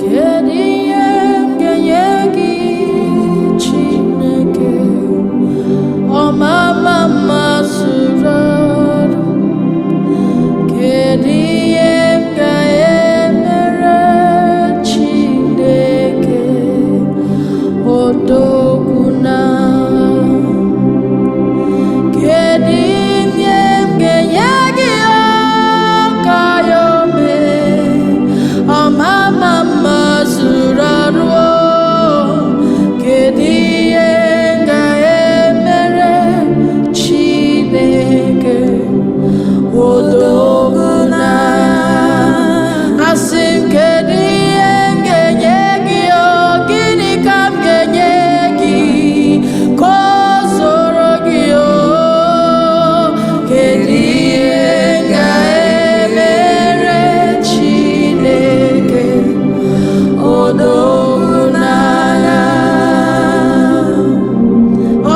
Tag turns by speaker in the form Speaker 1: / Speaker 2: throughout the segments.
Speaker 1: Kedu ihe m ga-enye gị, Chineke? Ọmama mma zuru ọrụ. Kedu ihe m ga-emere Chineke? Odogwu na kedu ihe m ga-enye gị ọka ya ome ọmama mma zuru arụ? Kedu ihe m ga-emere Chineke odogwu na asị m? Kedu ihe m ga-enye gị o? Gịnị ka m ga-enye gị ka o zoro gị o? Kedu ihe m ga-emere Chineke odogwu n'agha?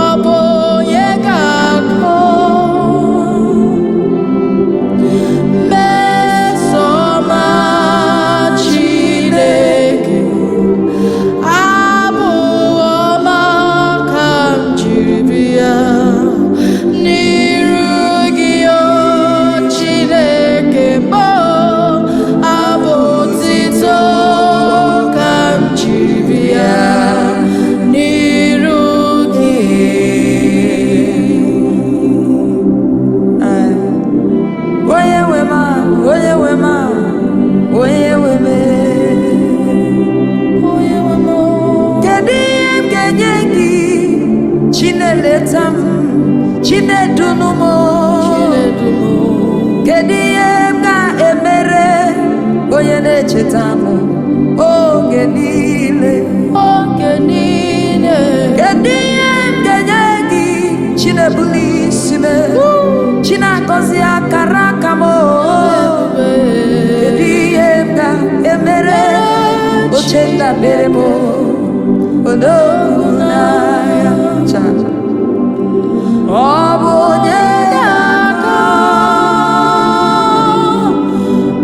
Speaker 1: Ọ bụ onye ga-akọ mmeso ọma Chineke? Abụ ọma ka m jiri bịa n'iru gị, o Chineke m. Abụ otito ka m jiri bịa n'iru gị.
Speaker 2: Onye nwe m, onye nwe m, onye nwe m.
Speaker 1: Onye nwe m.
Speaker 2: Kedu ihe m ga-enye gị, Chineleta m, Chinedunu m?
Speaker 1: Chinedu m.
Speaker 2: Kedu ihe m ga-emere onye na-echeta m oge niile?
Speaker 1: Oge niile.
Speaker 2: Kedu ihe m ga-enye gị, Chinebuli isi m, Chinagọzi akara aka m? Kedu ihe m ga-emere oche ndabere m, odogwu n'agha cha? Ọ bụ onye ga-akọ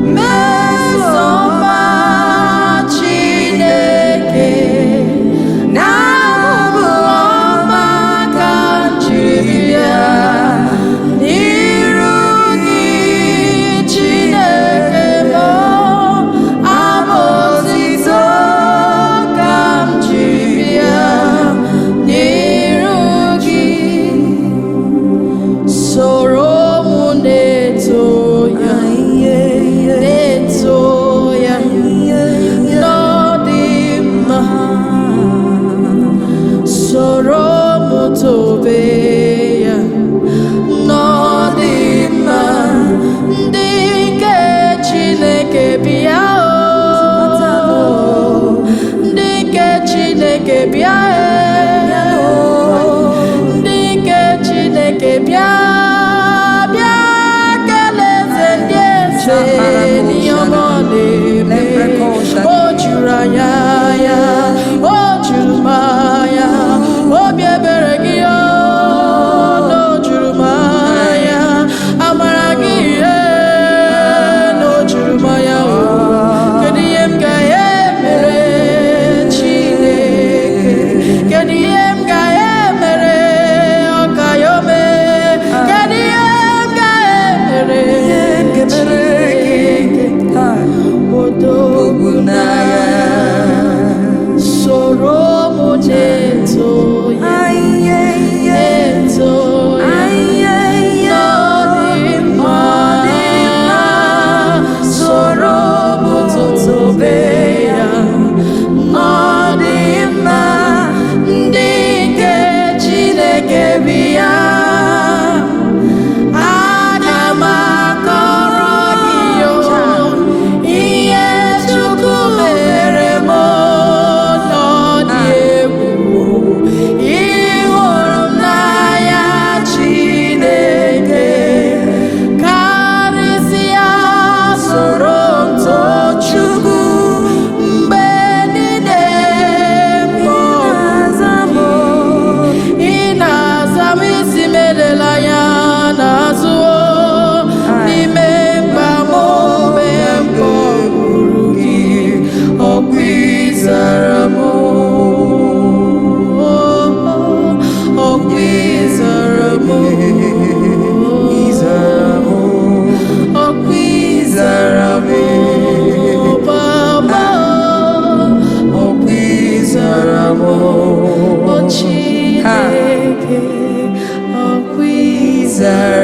Speaker 1: mmeso ọma Chineke na-abụ ọma ka m jiri bịa n'iru gị, Chineke m. Abụ otito ka m jiri bịa n'iru gị. Soro m na-eto ya, na-eto ya n'ọdị mma. Soro m tobe ya n'ọdị mma. Ndị nke Chineke, bịa o. Ndị nke Chineke, bịa e. Ndị nke Chineke, bịa, bịa kelee eze ndị eze n'ihe ọma ọ na-eme. O juru anya ya, o juru m anya. Obi ebere gị o na o juru m anya. Amara gị ihe na o juru m anya o.
Speaker 2: Zara.